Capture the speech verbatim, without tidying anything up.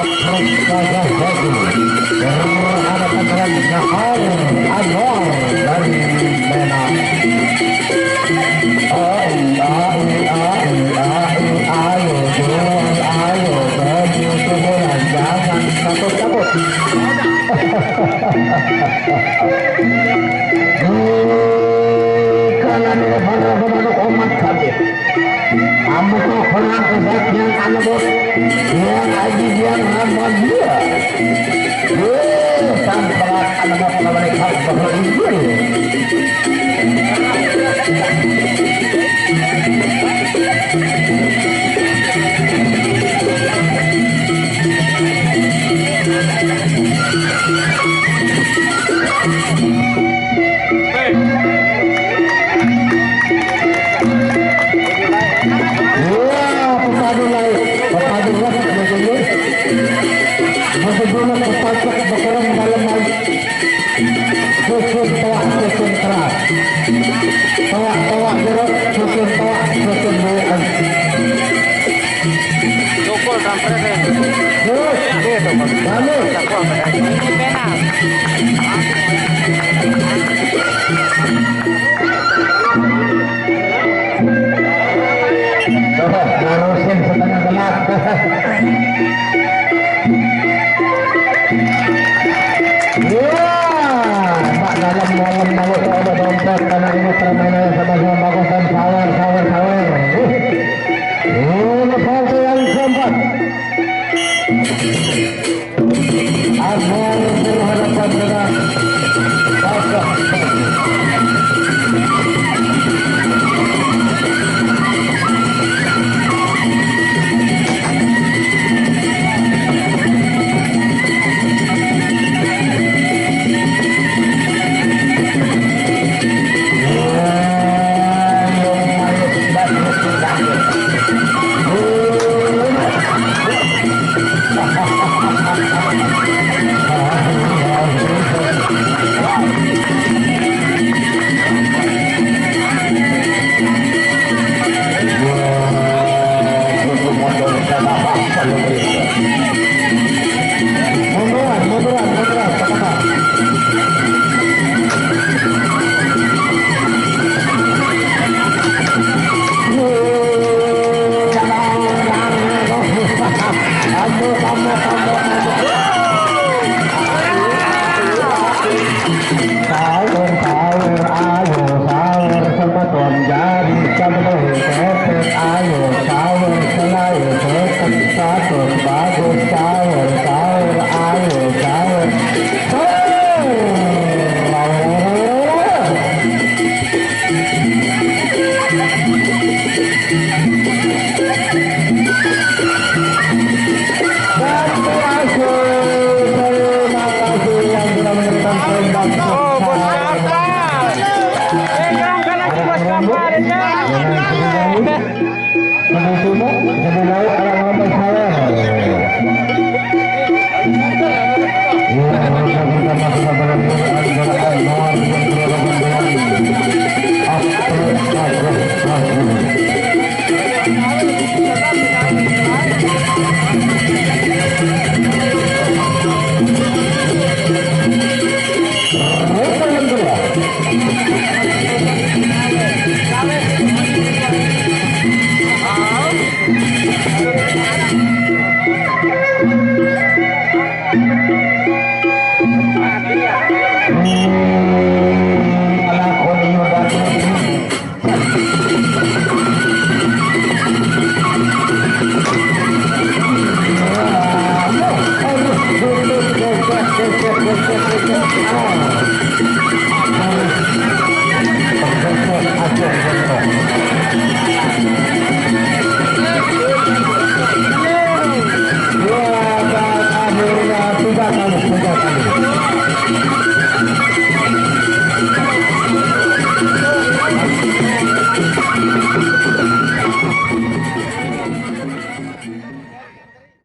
Gagah Bagus berhadapan dengan Nahar Anwar dari Medan. Ai, ai, ai, ai, ayo, Jul, ayo, bagi susulan, jangan takut-takut. Di kalangan para pemanu umat kami. Ambo tu kurang ibarat yang anu, Bos. Yang aji yang ramah dia. Weh, samperat anu, Bos, lawan ikan bahwa ini. Wah, pepadu lai, pepadu lah, pepadu. Pepadu lah, pepacak, bekerang dalam lai. Susun toak, susun keras. Toak, toak jeruk, susun toak, susun buah. Cukul sampai deh. Terus, gitu, Bang. Bagus. Cukul, ini penal. Coba, harusin setengah gelas. Iya, Pak, dalam malam mau coba dompet karena ini permainan sama-sama bagus dan sawer, sawer, sawer. Ini partai yang keempat. Anwar berhadapan dengan Bagas. Sawer, sawer, ayo, sawer, semeton jadi, semeton, ayo, sawer, selain, tetap status bagus,